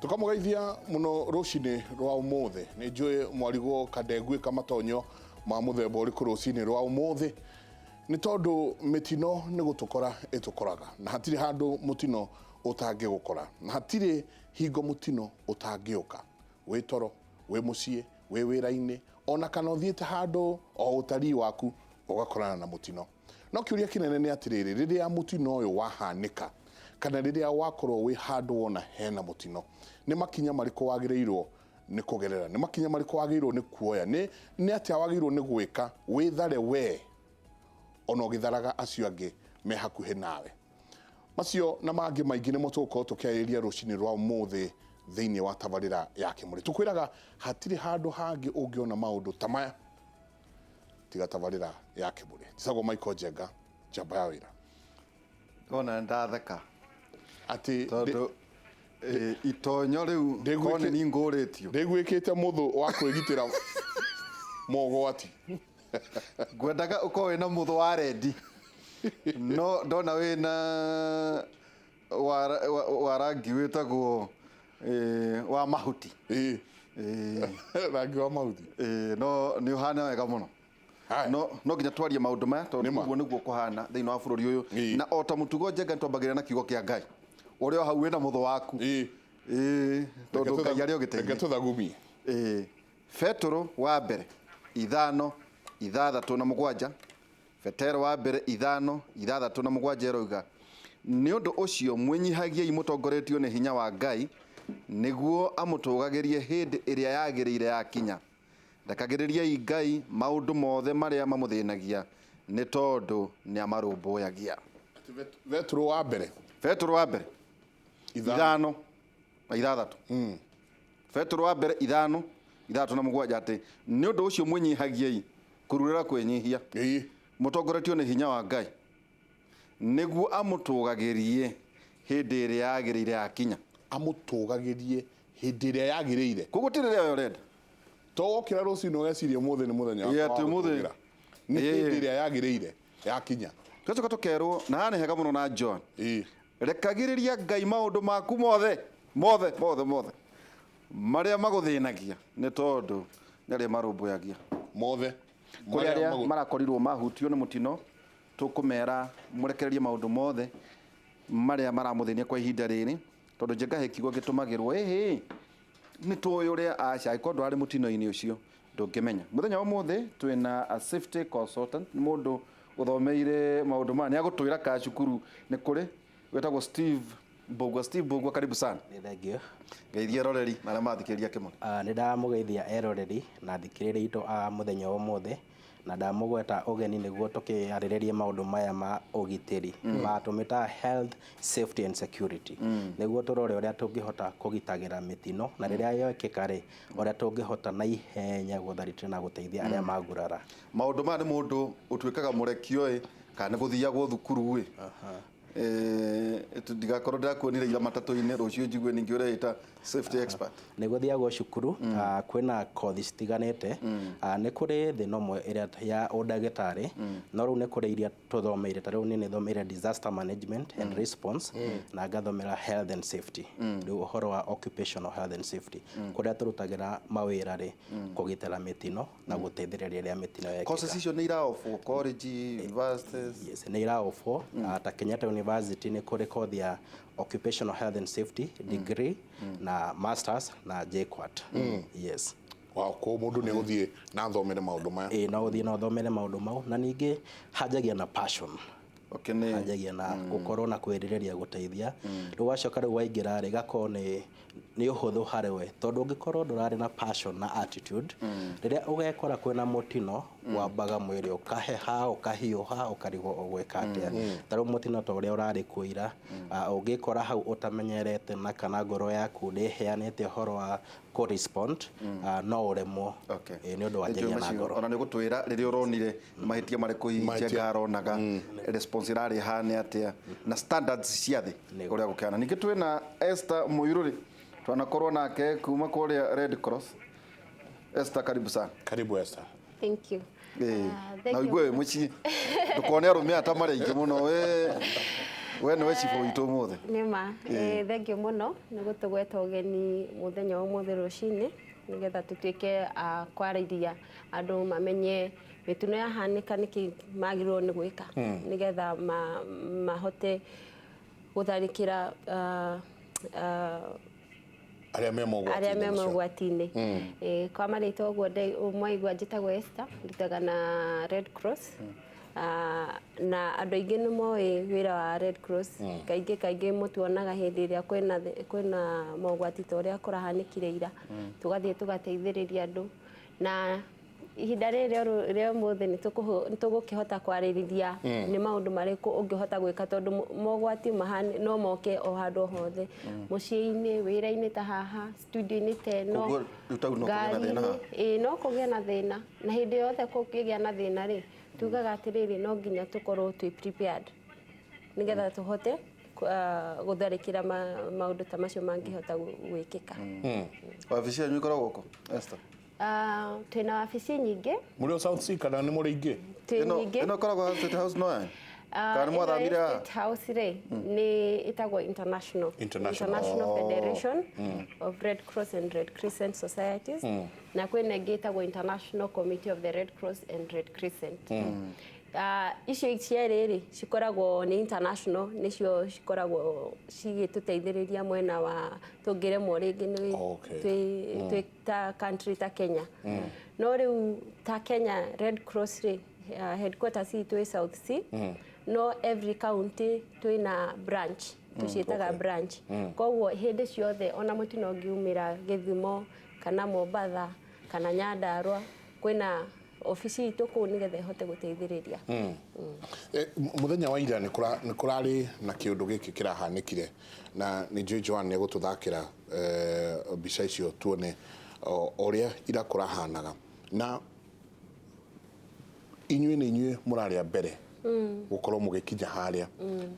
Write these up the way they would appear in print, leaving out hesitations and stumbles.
Tũkamũgeithia mũno rũcinĩ rwa ũmũthĩ. Nĩ njũĩ mwarigwo kandengwĩka matonyo ma mũthemba ũrĩkũ rũcinĩ rwa ũmũthĩ, nĩ tondũ mĩtino nĩ gũtũkora ĩtũkoraga, na hatirĩ handũ mũtino ũtangĩgũkora, na hatirĩ hingo mũtino ũtangĩũka. Wĩ toro, wĩ mũciĩ, wĩ wĩra-inĩ, ona kana ũthiĩte handũ o ũtarii waku ũgakorana na mũtino. No kĩũria kĩnene nĩ atĩrĩrĩ, rĩrĩa mũtino ũyũ wahanĩka, kana rĩrĩa wakorwo wĩ handũ wona hena mũtino, nĩ makinya marĩkũ wagĩrĩirwo nĩ kũgerera? Nĩ makinya marĩkũ wagĩrĩirwo nĩ kuoya? Nĩ nĩ atĩa wagĩrĩirwo nĩ gwĩka wĩthare wee ona ũgĩtharaga acio angĩ me hakuhĩ nawe? Macio na mangĩ maingĩ nĩmo tũgũkorwo tũkĩarĩrĩria rũcinĩ rwa ũmũthĩ thĩinĩ wa tabarĩra ya Kĩmũrĩ. Tũkwĩraga hatirĩ handũ hangĩ ũngĩona maũndũ ta maya tiga tabarĩra ya Kĩmũrĩ. Njĩtagwo Michael Njenga, njamba ya wĩra. Ona ndatheka Atĩ tondũ itonyo rĩu korwo nĩ niĩ ngũrĩtio. Ndĩguĩkĩte mũthũ wa kwĩgitĩra mogwati. Ngwendaga ũkorwo wĩna mũthũ wa rendi no ndona wĩna wa rangi wĩtagwo wa mahuti. Ĩĩ. Rangi wa mahuti. Ĩĩ, no nĩ ũhana wega mũno. Haya. No no nginya twarie maũndũ maya tondũ Nĩma. ũguo nĩguo kũhana thĩinĩ wa bũrũri ũyũ. Ĩĩ. Na o ta mũtugo Njenga nĩtwambagĩrĩria na kiugo kĩa Ngai. Ũrĩ o hau wĩna mũthũ waku. Ĩĩ. Ĩĩ, tondũ Ngai arĩ o Reke gĩtĩ-inĩ. tũthagumie. Ĩĩ. Petũrũ wa mbere ithano ithathatũ na mũgwanja, Petero wa mbere 5:67 ĩroiga, Nĩ ũndũ ũcio mwĩnyihagiei mũtongoretio nĩ hinya wa Ngai, nĩguo amũtũũgagĩrie hĩndĩ ĩrĩa yagĩrĩire yakinya. Rekagĩrĩriai Ngai maũndũ mothe marĩa mamũthĩnagia, nĩ tondũ nĩ amarũmbũyagia. Petero wa mbere. Petero wa mbere 5:6. Petero wa mbere 5:67 atĩ, Nĩ ũndũ ũcio mwĩnyihagiei, kururĩra kwĩnyihia, mũtongoretio nĩ hinya wa Ngai, nĩguo amũtũũgagĩrie hĩndĩ ĩrĩa yagĩrĩire yakinya. Amũtũũgagĩrie hĩndĩ ĩrĩa yagĩrĩire. Koguo ti rĩrĩa we ũrenda. To wokĩra rũcinĩ ũgeciria ũmũthĩ nĩ mũthenya Ĩĩ, wakwa atĩ wa ũmũthĩ. gũtũũgĩra. Nĩ Ĩĩ. hĩndĩ ĩrĩa yagĩrĩire yakinya. Tũgacoka tũkerwo, na haha nĩ hega mũno na John, Ĩĩ. Rekagĩrĩria Ngai maũndũ maku mothe, mothe, mothe, mothe, marĩa magũthĩnagia, nĩ tondũ nĩ arĩa marũmbũyagia. Mothe. Kũrĩ Marĩa arĩa magũ- marakorirwo mahutio nĩ mũtino, tũkũmera mũrekererie maũndũ mothe marĩa maramũthĩnia kwa ihinda rĩrĩ, tondũ Njenga he kiugo gĩtũmagĩrwo, ĩhĩ, nĩ tũĩ ũrĩa, aca, angĩkorwo ndũrarĩ mũtino-inĩ ũcio, ndũngĩmenya. Mũthenya wa ũmũthĩ twĩna a safety consultant, nĩ mũndũ ũthomeire maũndũ maya, nĩ agũtwĩra ka cukuru nĩ kũrĩ, wĩtagwo Steve Mbũgua. Steve Mbũgua, karibu sana. Nĩ thengiũ. Geithia eroreri na arĩa marathikĩrĩria Kĩmũrĩ. Nĩ ndamũgeithia eroreri na athikĩrĩria aitũ a mũthenya wa ũmũthĩ, na ndamũgweta ũgeni nĩguo tũkĩarĩrĩrie maũndũ maya ma ũgitĩri, ma tũmĩtaga health, safety and security, nĩguo tũrore ũrĩa tũngĩhota kũgitagĩra mĩtino, na rĩrĩa yekĩka rĩ, ũrĩa tũngĩhota na ihenya gũtharĩkĩra na gũteithia arĩa magurara. Maũndũ maya nĩ mũndũ ũtuĩkaga mũrekio ĩ, kana nĩ gũthiagwo thukuru ĩ. Ndigakorwo ndĩrakuonire ira matatũ-inĩ, rũciũ njigue ningĩ ũreĩta safety expert. Nĩ gũthiagwo cukuru, kwĩna kothi citiganĩte, nĩ kũrĩ thĩ nomwe ĩrĩa ya ũndagĩtarĩ, no rĩu nĩ kũrĩ iria tũthomeire, ta rĩu niĩ nĩ thomeire disaster management and response, na ngathomera health and safety, rĩu ũhoro wa occupational health and safety, kũrĩa tũrutagĩra mawĩra rĩ, kũgitĩra mĩtino na gũteithĩrĩria rĩrĩa mĩtino yekĩka. Courses icio nĩ iraofwo college, universities? Yes, nĩ iraofwo. Ta Kenyatta University nĩ kũrĩ kothi ya occupational health and safety degree na masters na JKUAT. Yes. Wow, koguo mũndũ nĩ egũthiĩ na athomere maũndũ maya. Ĩĩ, no ũthiĩ na ũthomere maũndũ mau, na ningĩ hanjagia na passion. Okay, nĩ Hanjagia na gũkorwo na kwĩrirĩria gũteithia. Rĩu wacoka rĩu waingĩra rĩ, ĩgakorwo nĩ nĩ ũhũthũ harĩ we, tondũ ũngĩkorwo ndũrarĩ na passion na attitude, rĩrĩa ũgekora kwĩna mũtino, wambaga mwĩrĩ ũkaheha, ũkahiũha, ũkarigwo ũgwĩka atĩa. Ta rĩu mũtino ta ũrĩa ũrarĩ kuo ira, ũngĩkora hau ũtamenyerete na kana ngoro yaku ndĩheanĩte ũhoro wa kũ respond, no ũremwo. Okay. Ĩĩ, nĩ ũndũ wanjagia na ngoro. Ona nĩ ũgũtwĩra rĩrĩa ũronire mahĩtia marĩkũ hihi Mahĩtia. Njenga aronaga, response ĩrarĩ hana atĩa, na standards cia thĩ Nĩguo. ũrĩa gũkĩhana. Ningĩ twĩna Esther Mũirũrĩ, twanakorwo nake kuma kũrĩa Red Cross. Esther, karibu sana. Karibu Esther. Thank you. Ĩĩ. Thank Na you. ũigue wĩ mũciĩ, ndũkone arũme aya ta marĩ aingĩ mũno we. We nĩwe cibũ witũ ũmũthĩ. Nĩ ma, thank you mũno nĩ gũtũgweta ũgeni mũthenya wa ũmũthĩ rũcinĩ nĩgetha tũtuĩke a kwarĩria andũ mamenye mĩtino yahanĩka nĩkĩ magĩrĩirwo nĩ gwĩka nĩgetha mahote gũtharĩkĩra arĩa me mogwati-inĩ arĩa me macio. Mogwati-inĩ. Kwa marĩtwa ũguo mwaigua, njĩtagwo Esther, ndutaga na Red Cross. Na andũ aingĩ nĩ moĩ wĩra wa Red Cross. Kaingĩ kaingĩ mũtuonaga hĩndĩ ĩrĩa kwĩna mogwati ta ũrĩa kũrahanĩkire ira, tũgathiĩ tũgateithĩrĩria andũ. Na ihinda rĩrĩ rĩa ũmũthĩ nĩ tũgũkĩhota kwarĩrĩria nĩ maũndũ marĩkũ ũngĩhota gwĩka, tondũ mogwati no moke o handũ o hothe, mũciĩ-inĩ, wĩra-inĩ, ta haha studio-inĩ ta ĩno. Koguo rĩu tau no kũgĩe na thĩna haha? Ngari-inĩ. Ĩĩ, no kũgĩe na thĩna, na hĩndĩ yothe kũngĩgĩa na thĩna rĩ, tugaga atĩrĩrĩ, no nginya tũkorwo twĩ prepared nĩgetha tũhote gũtharĩkĩra maũndũ ta macio mangĩhota gwĩkĩka. Wabici yanyu ĩkoragwo kũ, Esther? Twĩna wabici nyingĩ. Mũrĩ o South C kana nĩ mũrĩ ingĩ? Twĩ Ĩno nyingĩ. Ĩno ĩkoragwo State House no yanyu? Kana nĩ Ĩno mwathamire ĩ haha? State House rĩ, nĩ ĩtagwo international International. International Federation of Red Cross and Red Crescent Societies, na kwĩna ĩngĩ ĩtagwo International Committee of the Red Cross and Red Crescent. Icio cierĩ rĩ, cikoragwo nĩ international, nĩcio cikoragwo cigĩtũteithĩrĩria mwena wa tũngĩremwo rĩngĩ nĩ twĩ ta country ta Kenya. No rĩu ta Kenya Red Cross rĩ, headquarters itũ ĩ South C, no every county twĩna branch, tũciĩtaga branch. Koguo hĩndĩ ciothe ona mũtino ũngiumĩra Gĩthumo kana Mombatha kana Nyandarua, kwĩna obici itũ kũu nĩgetha ĩhote gũteithĩrĩria. Mũthenya wa ira nĩ kũrarĩ na kĩũndũ gĩkĩ kĩrahanĩkire, na nĩ njũĩ Joan nĩ egũtũthakĩra mbica icio tuone ũrĩa ira kũrahanaga. Na inyuĩ nĩ inyuĩ mũrarĩ a mbere gũkorwo mũgĩkinya harĩa.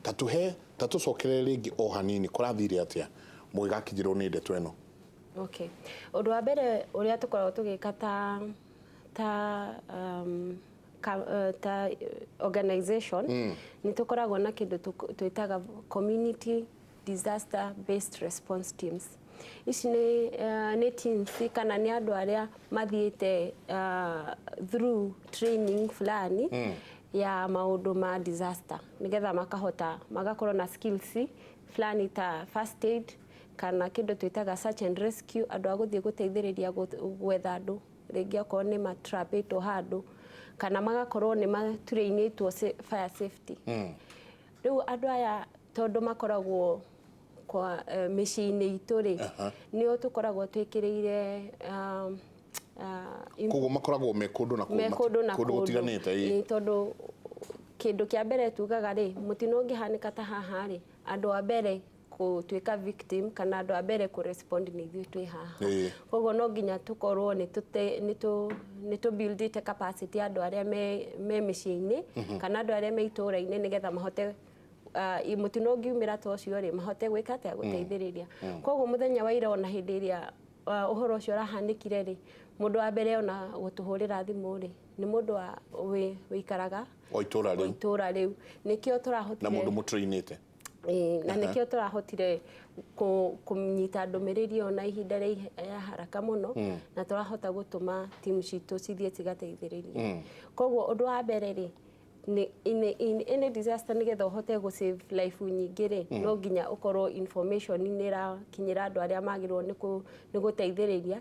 Ta tũhe, ta tũcokerere rĩngĩ o hanini, kũrathire atĩa mũgĩgakinyĩrwo nĩ ndeto ĩno? Okay. Ũndũ wa mbere ũrĩa tũkoragwo tũgĩka ta organization, nĩ tũkoragwo na kĩndũ twĩtaga community disaster based response teams. Ici nĩ teams kana nĩ andũ arĩa mathiĩte through training fulani ya maũndũ ma disaster, nĩgetha makahota magakorwo na skills fulani ta first aid kana kĩndũ twĩtaga search and rescue, andũ a gũthiĩ gũteithĩrĩria gwetha andũ rĩngĩ okorwo nĩ matrapĩtwo handũ, kana magakorwo nĩ matrainĩtwo fire safety. Rĩu andũ aya, tondũ makoragwo kwa mĩciĩ-inĩ itũ rĩ, nĩo tũkoragwo twĩkĩrĩire Koguo makoragwo me kũndũ na me kũndũ na kũndũ gũtiganĩte, ĩĩ. Ĩĩ, tondũ kĩndũ kĩa mbere tugaga rĩ, mũtino ũngĩhanĩka ta haha rĩ, andũ a mbere gũtuĩka victim kana andũ a mbere kũ respond nĩ ithuĩ twĩ haha. Koguo no nginya tũkorwo nĩ tũ buildĩte capacity ya andũ arĩa me mĩciĩ-inĩ kana andũ arĩa me itũũra-inĩ, nĩgetha mahote mũtino ũngiumĩra ta ũcio rĩ, mahote gwĩka atĩa, gũteithĩrĩria. Koguo mũthenya wa ira, ona hĩndĩ ĩrĩa ũhoro ũcio ũrahanĩkire rĩ, mũndũ wa mbere ona gũtũhũrĩra thimũ rĩ, nĩ mũndũ wa wĩikaraga o itũra o rĩu itũũra rĩu. Nĩkĩo na tũrahotire mũndũ mũtrainĩte. Ĩĩ, na nĩkĩo tũrahotire kũnyita ndũmĩrĩri ĩyo na ihinda rĩa haraka mũno, na tũrahota gũtũma timu citũ cithiĩ cigateithĩrĩrie. Koguo ũndũ wa mbere rĩ, nĩ in any disaster, nĩgetha ũhote gũ save life nyingĩ rĩ, no nginya ũkorwo information nĩ ĩrakinyĩra andũ arĩa magĩrĩirwo nĩ gũteithĩrĩria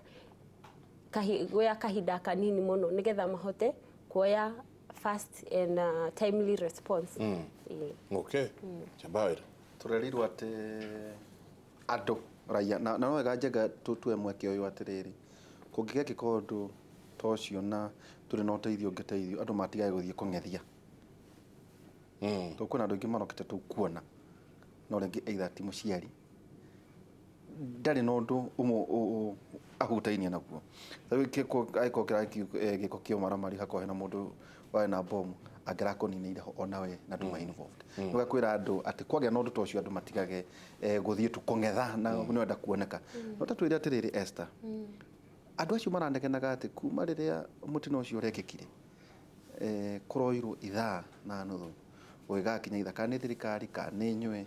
gwa kahinda kanini mũno, nĩgetha mahote kuoya fast and timely response. Ĩĩ. Okay, chamba wĩra. Tũrerirwo atĩ andũ raia na no wega njenga tũtue mweke ũyũ atĩrĩrĩ, kũngĩgekĩka ũndũ ta ũcio na tũrĩ na ũteithio ũngĩteithio, andũ matigage gũthiĩ kũng'ethia, tondũ kwĩna andũ aingĩ marokĩte tũkuona no rĩngĩ either ti mũciari, ndarĩ na ũndũ ũmwe ahutainie naguo. Rĩu angĩkorwo kĩraki gĩko kĩa ũmaramari hakorwo hena mũndũ warĩ na bomu angĩrakũninĩire ho onawe na nduma involved. Nĩ kwĩra andũ atĩ kwagĩa na ũndũ ta ũcio, andũ matigage gũthiĩ tu kũng'etha na nĩwenda kuoneka. No ta twĩre atĩrĩrĩ, Esther, andũ acio maranegenaga atĩ kuma rĩrĩa mũtino ũcio ũrekĩkire, kũroirwo ithaa na nuthu. Gũgĩgakinya itha kana nĩ thirikari kana nĩ inyuĩ,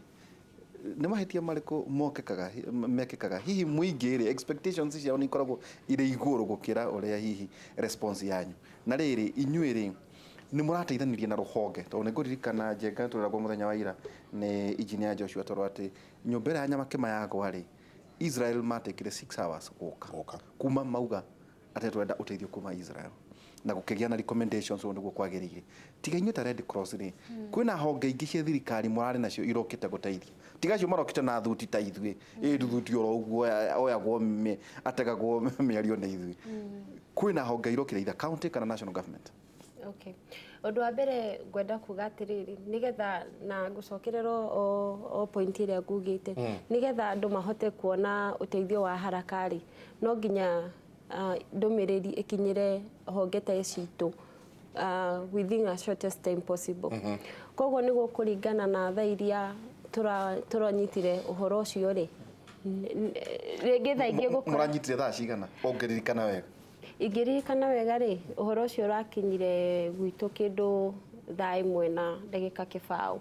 nĩ mahĩtia marĩkũ mokĩkaga mekĩkaga? Hihi mũingĩ rĩ, expectations ciao nĩ ikoragwo irĩ igũrũ gũkĩra ũrĩa hihi response yanyu? Na rĩrĩ, inyuĩ rĩ, nĩ mũrateithanirie na rũhonge? Tondũ nĩ ngũririkana, Njenga, tũreragwo mũthenya wa ira nĩ engineer Joshua Toro atĩ nyũmba ĩrĩa ya Nyamakĩma yagwa rĩ, Israel matekire 6 hours gũka. Gũka. Kuma mauga atĩ twenda ũteithio kuma Israel na gũkĩgĩa na recommendations ũũ nĩguo kwagĩrĩire. Tiga inyuĩ ta Red Cross rĩ, kwĩna honge ingĩ cia thirikari mũrarĩ nacio irokĩte gũteithia, tiga acio marokĩte na thuti ta ithuĩ? Ĩ thuti oro ũguo oyagwo ategagwo mĩario nĩ ithuĩ. Kwĩna honge irokire, either county kana national government? Okay. Ũndũ wa mbere ngwenda kuga atĩrĩrĩ, nĩgetha na ngũcokerera o point ĩrĩa ngugĩte, nĩgetha andũ mahote kuona ũteithio wa haraka rĩ, no nginya ndũmĩrĩri ĩkinyĩre honge ta ici itũ within a shortest time possible. Koguo nĩ gũkũringana na thaa iria tũranyitire ũhoro ũcio rĩ, rĩngĩ thaa ingĩ gũkora Mũranyitire thaa cigana, ũngĩririkana wega? Ingĩririkana wega rĩ, ũhoro ũcio ũrakinyire gwitũ kĩndũ 1:20.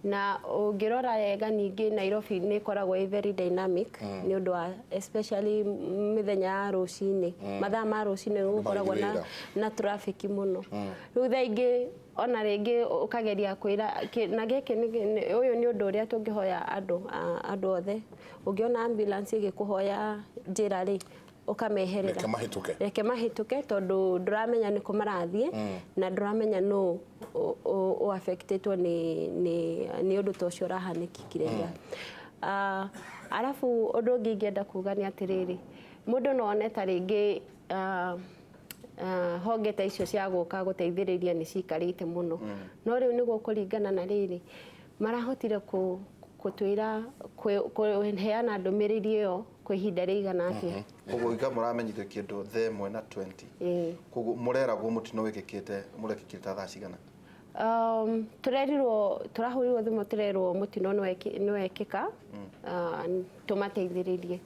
Na ũngĩrora wega ningĩ, Nairobi nĩ ĩkoragwo ĩ very dynamic nĩ ũndũ wa especially mĩthenya ya rũcinĩ, mathaa ma rũcinĩ nĩ gũkoragwo na, wĩra. Na traffic mũno. Rĩu thaa ingĩ ona rĩngĩ ũkageria kwĩra na gĩkĩ ũyũ nĩ ũndũ ũrĩa tũngĩhoya andũ andũ othe, ũngĩona ambulance ĩgĩkũhoya njĩra rĩ, ũkameherera. Reke mahĩtũke. Reke mahĩtũke, tondũ ndũramenya nĩkũ marathiĩ na ndũramenya nũ ũ affectĩtwo nĩ ũndũ ta ũcio ũrahanĩkire ira. Arabu ũndũ ũngĩ ingĩenda kuga nĩ atĩrĩrĩ, mũndũ no one ta rĩngĩ honge ta icio cia gũka gũteithĩrĩria nĩ cikarĩte mũno, no rĩu nĩ gũkũringana na rĩrĩ marahotire kũtwĩra kũheana ndũmĩrĩri ĩyo kwa ihinda rĩigana atĩa. Koguo iga mũramenyithio kĩndũ 1:20? Ĩĩ. Koguo mũreragwo mũtino wĩkĩkĩte, mũrekĩkire ta thaa cigana? Tũrerirwo, tũrahũrirwo thimũ, tũrerwo mũtino nĩ wekĩka, tũmateithĩrĩrie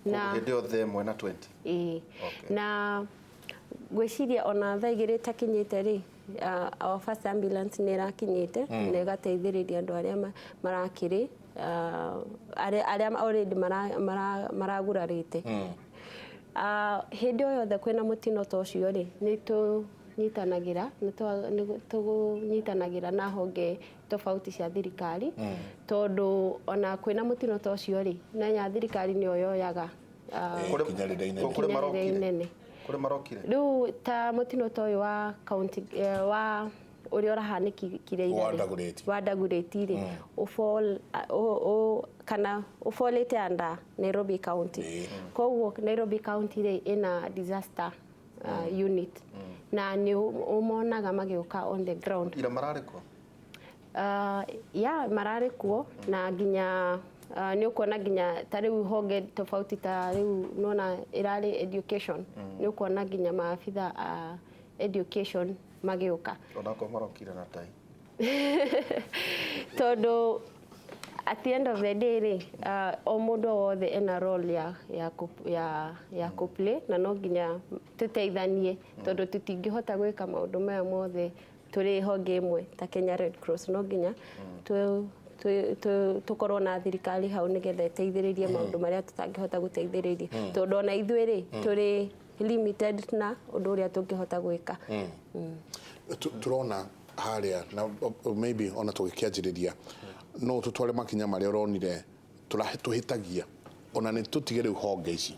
na Koguo hĩndĩ ĩyo 1:20? Ĩĩ. Okay. Na ngwĩciria ona 2:00 ĩtakinyĩte rĩ, our first ambulance nĩ ĩrakinyĩte na ĩgateithĩrĩria andũ arĩa marakĩrĩ arĩa already maragurarĩte. Hĩndĩ o yothe kwĩna mũtino ta ũcio rĩ, nĩ tũnyitanagĩra nĩ tũnyitanagĩra na honge tofauti cia thirikari, tondũ ona kwĩna mũtino ta ũcio rĩ, nenya thirikari nĩyo yoyaga Ikinya rĩrĩa inene. Kũrĩ ikinya rĩrĩa marokire? inene. Kũrĩ marokire? Rĩu ta mũtino ta ũyũ wa county wa ũrĩa ũrahanĩkire ira Wa rĩ, Dagoretti. Wa Dagoretti rĩ, ũfall kana ũfallĩte under Nairobi County. Koguo Nairobi County rĩ, ĩna disaster unit na nĩ ũmonaga magĩũka on the ground. Ira mararĩ kuo? Ya mararĩ kuo na nginya nĩ ũkuona nginya ta rĩu honge tofauti, ta rĩu nona ĩrarĩ education, nĩ ũkuona nginya maabitha a education magĩũka. Onakorwo marokire na tai. Tondũ at the end of the day rĩ, o mũndũ o wothe ena role ya kũplay na no nginya tũteithanie, tondũ tũtingĩhota gwĩka maũndũ maya mothe tũrĩ honge ĩmwe ta Kenya Red Cross. No nginya tũkorwo na thirikari hau nĩgetha ĩteithĩrĩrie maũndũ marĩa tũtangĩhota gũteithĩrĩria, tondũ ona ithuĩ rĩ, tũrĩ limited na ũndũ ũrĩa tũngĩhota gwĩka. Tũrona harĩa na maybe ona tũgĩkĩanjĩrĩria no tũtware makinya marĩa ũronire tũhĩtagia, ona nĩ tũtige rĩu honge ici,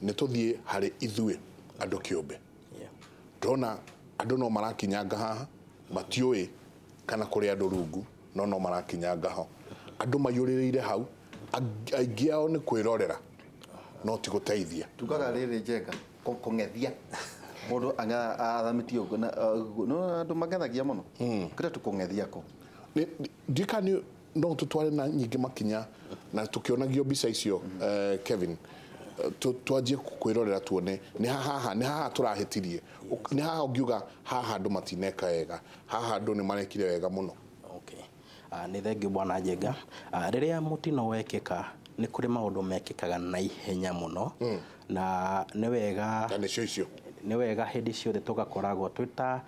nĩ tũthiĩ harĩ ithuĩ andũ kĩũmbe. Ndĩrona andũ no marakinyanga haha, matiũĩ kana kũrĩ andũ rungu, no marakinyanga ho, andũ maiyũrĩrĩire hau, aingĩ ao nĩ kwĩrorera no ti gũteithia. Tugaga rĩrĩ, Njenga, kũng'ethia mũndũ athamĩtie ũguo na no andũ mang'ethagia mũno kĩrĩa tũkũng'ethia kũ. Ndiũĩ kana no tũtware na nyingĩ makinya na tũkĩonagio mbica icio, Kevin, twanjie kwĩrorera tuone nĩ haha, nĩ haha tũrahĩtirie, nĩ haha ũngiuga haha andũ matineka wega, haha andũ nĩ marekire wega mũno. Okay. Nĩ thengiũ, bwana Njenga. Rĩrĩa mũtino wekĩka, nĩ kũrĩ maũndũ mekĩkaga na ihenya mũno na nĩ wega Na nĩcio icio. Nĩ wega hĩndĩ ciothe tũgakoragwo twĩ ta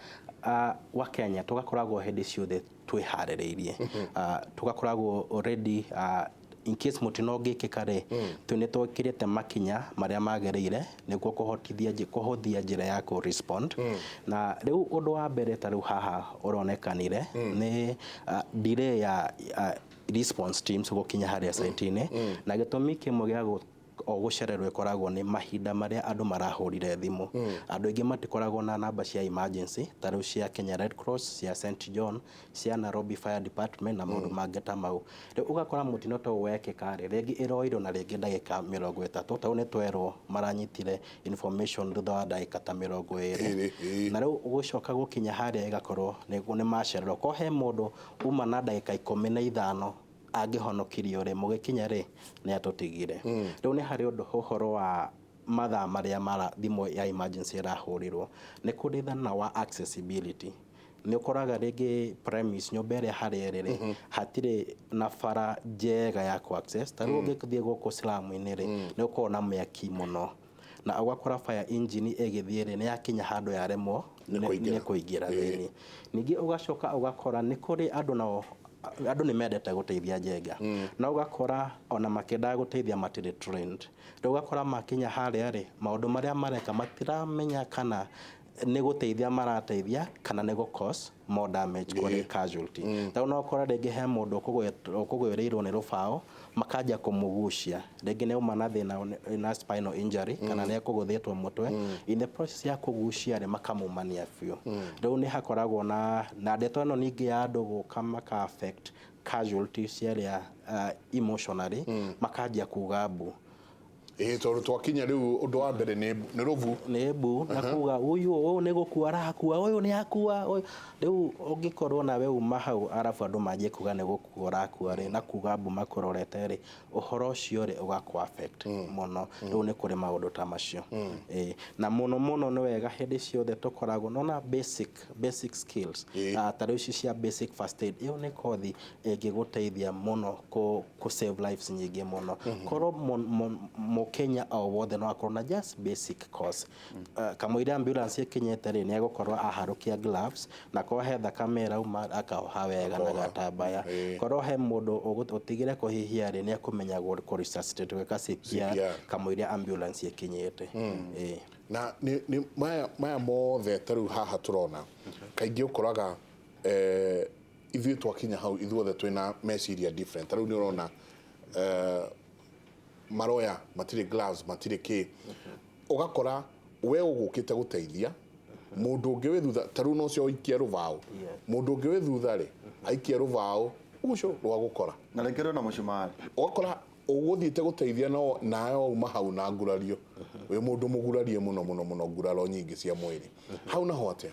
wa Kenya tũgakoragwo hĩndĩ ciothe twĩharĩrĩirie, tũgakoragwo ready in case mũtino ũngĩkĩka rĩ, tũ nĩ twĩkĩrĩte makinya marĩa magĩrĩire nĩguo kũhotithia kũhũthia njĩra ya kũ respond. Na rĩu ũndũ wa mbere ta rĩu haha ũronekanire nĩ delay ya response teams gũkinya harĩa site-inĩ, na gĩtũmi kĩmwe gĩa o gũcererwo ĩkoragwo nĩ mahinda marĩa andũ marahũrire thimũ. Andũ aingĩ matikoragwo na namba cia emergency ta rĩu cia Kenya Red Cross, cia St John, cia Nairobi Fire Department na maũndũ mangĩ ta mau. Rĩu ũgakora mũtino ta ũyũ wekĩka rĩ, rĩngĩ ĩroirwo na rĩngĩ ndagĩka 30, ta rĩu nĩ twerwo maranyitire information thutha wa ndagĩka ta 20. 20, ĩĩ. Na rĩu gũcoka gũkinya harĩa ĩgakorwo nĩ macererwo. Ko he mũndũ uma na ndagĩka 15 angĩhonokirio rĩ, mũgĩkinya rĩ, nĩ atũtigire. Rĩu nĩ harĩ ũndũ ũhoro wa mathaa marĩa mara thimũ ya emergency ĩrahũrirwo. Nĩ kũrĩ thĩna wa accessibility. Nĩ ũkoraga rĩngĩ premise, nyũmba ĩrĩa harĩa ĩrĩ rĩ, hatirĩ na bara njega ya kũ access. Ta rĩu ũngĩthiĩ gũkũ slum-inĩ rĩ, nĩ ũkoragwo na mĩaki mũno, na ũgakora fire engine ĩgĩthiĩ rĩ, nĩ yakinya handũ yaremwo Nĩ kũingĩra. Nĩ kũingĩra thĩinĩ. Ningĩ ũgacoka ũgakora nĩ kũrĩ andũ, nao andũ nĩ mendete gũteithia njenga, no ũgakora ona makĩendaga gũteithia matirĩ trained. Rĩu ũgakora makinya harĩa rĩ, maũndũ marĩa mareka matiramenya kana nĩ gũteithia marateithia kana nĩ gũ cause more damage kũrĩ casualty. Rĩu no ũkore rĩngĩ he mũndũ ũkũgwĩrĩirwo nĩ rũbaũ, makanjia kũmũgucia, rĩngĩ nĩ auma na thĩna na spinal injury kana nĩ ekũgũthĩtwo mũtwe. In the process ya kũgucia rĩ, makamumania biũ. Rĩu nĩ hakoragwo na ndeto ĩno ningĩ ya andũ gũka maka affect casualties arĩa emotionally, makanjia kuga mbu. Ĩĩ, tondũ twakinya rĩu ũndũ wa mbere nĩ rũbu. Nĩ mbu na kuga ũyũ ũyũ nĩ gũkua arakua, ũyũ nĩ akua ũyũ. Rĩu ũngĩkorwo nawe uma hau arabu andũ manjie kuga nĩ gũkua ũrakua rĩ, na kuga mbu makũrorete rĩ, ũhoro ũcio rĩ, ũgakũ affect mũno. Rĩu nĩ kũrĩ maũndũ ta macio. Ĩĩ, na mũno mũno nĩ wega hĩndĩ ciothe tũkoragwo nona basic skills. Ta rĩu ici cia basic first aid, ĩyo nĩ kothi ĩngĩgũteithia mũno kũ save lives nyingĩ mũno. Korwo mũkenya o wothe no akorwo na just basic course, kamũira ambulance ĩkinyĩte rĩ, nĩ egũkorwo aharũkia gloves, na korwo he thakame ĩrauma akaoha wega na Akoha. gatambaya. Korwo he mũndũ ũtigire kũhihia rĩ, nĩ ekũmenya kũ resuscitate, gwĩka CPR CPR. kamũira ambulance ĩkinyĩte. Ĩĩ. Na nĩ maya mothe ta rĩu haha tũrona kaingĩ ũkoraga ithuĩ twakinya hau ithuothe twĩna meciria different. Ta rĩu nĩ ũrona maroya matirĩ gloves, matirĩ kĩ, ũgakora we ũgũkĩte gũteithia mũndũ ũngĩ wĩ thutha, ta rĩu no cio ũikie rũbaũ, mũndũ ũngĩ wĩ thutha rĩ, aikie rũbaũ ũcio rwa gũkora na rĩngĩ rwĩna mũcumarĩ. Ũgakora ũgũthiĩte gũteithia no nawe wauma hau na ngurario, wĩ mũndũ mũgurarie mũno mũno mũno, nguraro nyingĩ cia mwĩrĩ. Hau naho atĩa?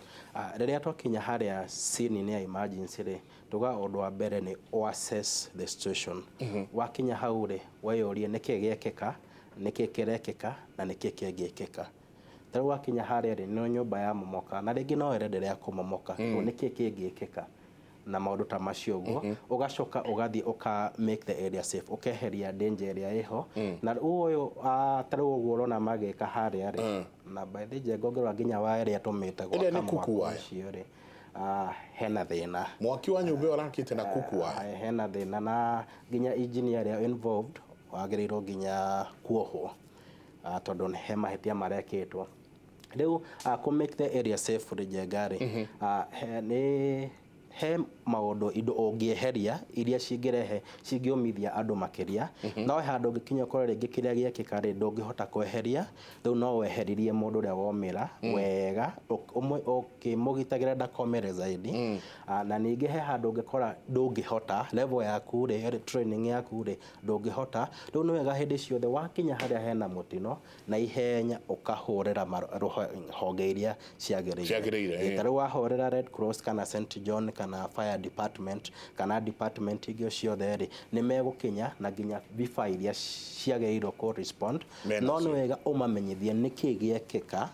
Rĩrĩa twakinya harĩa scene-inĩ ya emergency rĩ, tuga ũndũ wa mbere nĩ o assess the situation. Wakinya hau rĩ, weyũrie nĩkĩ gĩekĩka, nĩkĩ kĩrekĩka na nĩkĩ kĩngĩkĩka. Ta rĩu wakinya harĩa rĩ, nĩ nyũmba ya momoka na rĩngĩ no ĩrenderea kũmomoka. Rĩu nĩkĩ kĩngĩkĩka na maũndũ ta macio ũguo. Ũgacoka ũgathiĩ ũka make the area safe, ũkeheria danger ĩrĩa ĩho. Na rĩu ũyũ ta rĩu ũguo ũrona magĩka harĩa rĩ, na by the way ngongera nginya wa ĩrĩa tũmĩte Ĩrĩa gwaka nĩ kuku mwaki waya. ũcio rĩ, hena thĩna. Mwaki wa nyũmba ĩyo ũrakĩte na kuku waya. Hena thĩna na nginya engineer ĩrĩa involved wagĩrĩirwo nginya kuohwo, tondũ he mahĩtia marekĩtwo. Rĩu kũ make the area safe rĩ, Njenga rĩ, nĩ he maũndũ indo ũngĩeheria iria cingĩrehe cingĩũmithia andũ makĩria. No he handũ ũngĩkinya ũkore rĩngĩ kĩrĩa gĩekĩka rĩ, ndũngĩhota kweheria. Rĩu no weheririe mũndũ ũrĩa womĩra wega, ũkĩmũgitagĩra ndakomere zaidi. Na ningĩ he handũ ũngĩkora ndũngĩhota level yaku rĩ, training yaku rĩ, ndũngĩhota. Rĩu nĩ wega hĩndĩ ciothe wakinya harĩa hena mũtino na ihenya ũkahũrĩra honge iria ciagĩrĩire. Ciagĩrĩire, Ĩ, ta rĩu wahũrĩra Red Cross kana St John kana fire department kana department ingĩ ciothe rĩ, nĩ megũkinya na nginya vifaa iria ciagĩrĩirwo kũ respond. Mena No nĩ cio. wega ũmamenyithie nĩkĩ gĩekĩka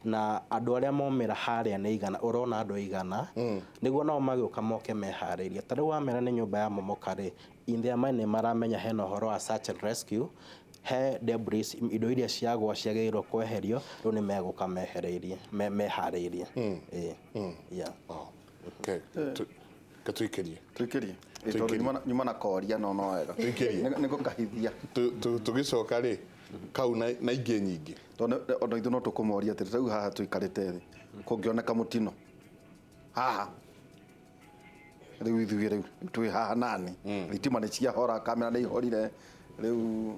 na andũ arĩa momĩra harĩa nĩ igana, ũrona andũ igana, nĩguo nao magĩũka moke meharĩirie. Ta rĩu wamera nĩ nyũmba ya momoka rĩ, In their mind nĩ maramenya hena ũhoro wa search and rescue, he debris, indo iria ciagwa ciagĩrĩirwo kweherio, rĩu nĩ megũka mehereirie meharĩirie. Ĩĩ, yeah. Wow. Okay, ke tuikĩrie. Tuikĩrie. Ĩ, tondũ nyuma na koria no no wega. Tuikĩrie. Nĩ ngũkahithia. Tũgĩcoka rĩ kau na ingĩ nyingĩ. Tondũ ona ithuĩ no tũkũmoria atĩrĩ, rĩu haha tũikarĩte thĩ kũngĩoneka mũtino haha rĩu, ithuĩ rĩu twĩ haha nani, thitima nĩ ciahora, kamera nĩ ihorire, rĩu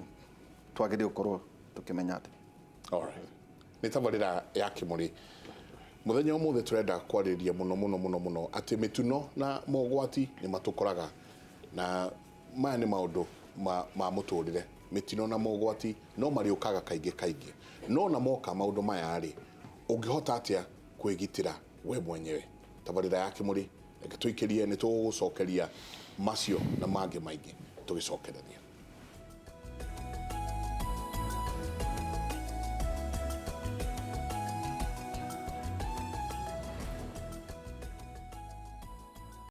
twagĩrĩire gũkorwo tũkĩmenya atĩ Alright. Nĩ tabarĩra ya Kĩmũrĩ. Mũthenya ũmũthĩ tũrenda kwarĩrĩria mũno mũno mũno mũno atĩ mĩtino na mogwati nĩ matũkoraga, na maya nĩ maũndũ ma mũtũrĩre. Mĩtino na mogwati no marĩũkaga kaingĩ kaingĩ, no na moka maũndũ maya rĩ, ũngĩhota atĩa kwĩgitĩra we mwenyewe? Tabarĩra ya Kĩmũrĩ, reke tũikĩrie, nĩ tũgũgũcokeria macio na mangĩ maingĩ tũgĩcokereria.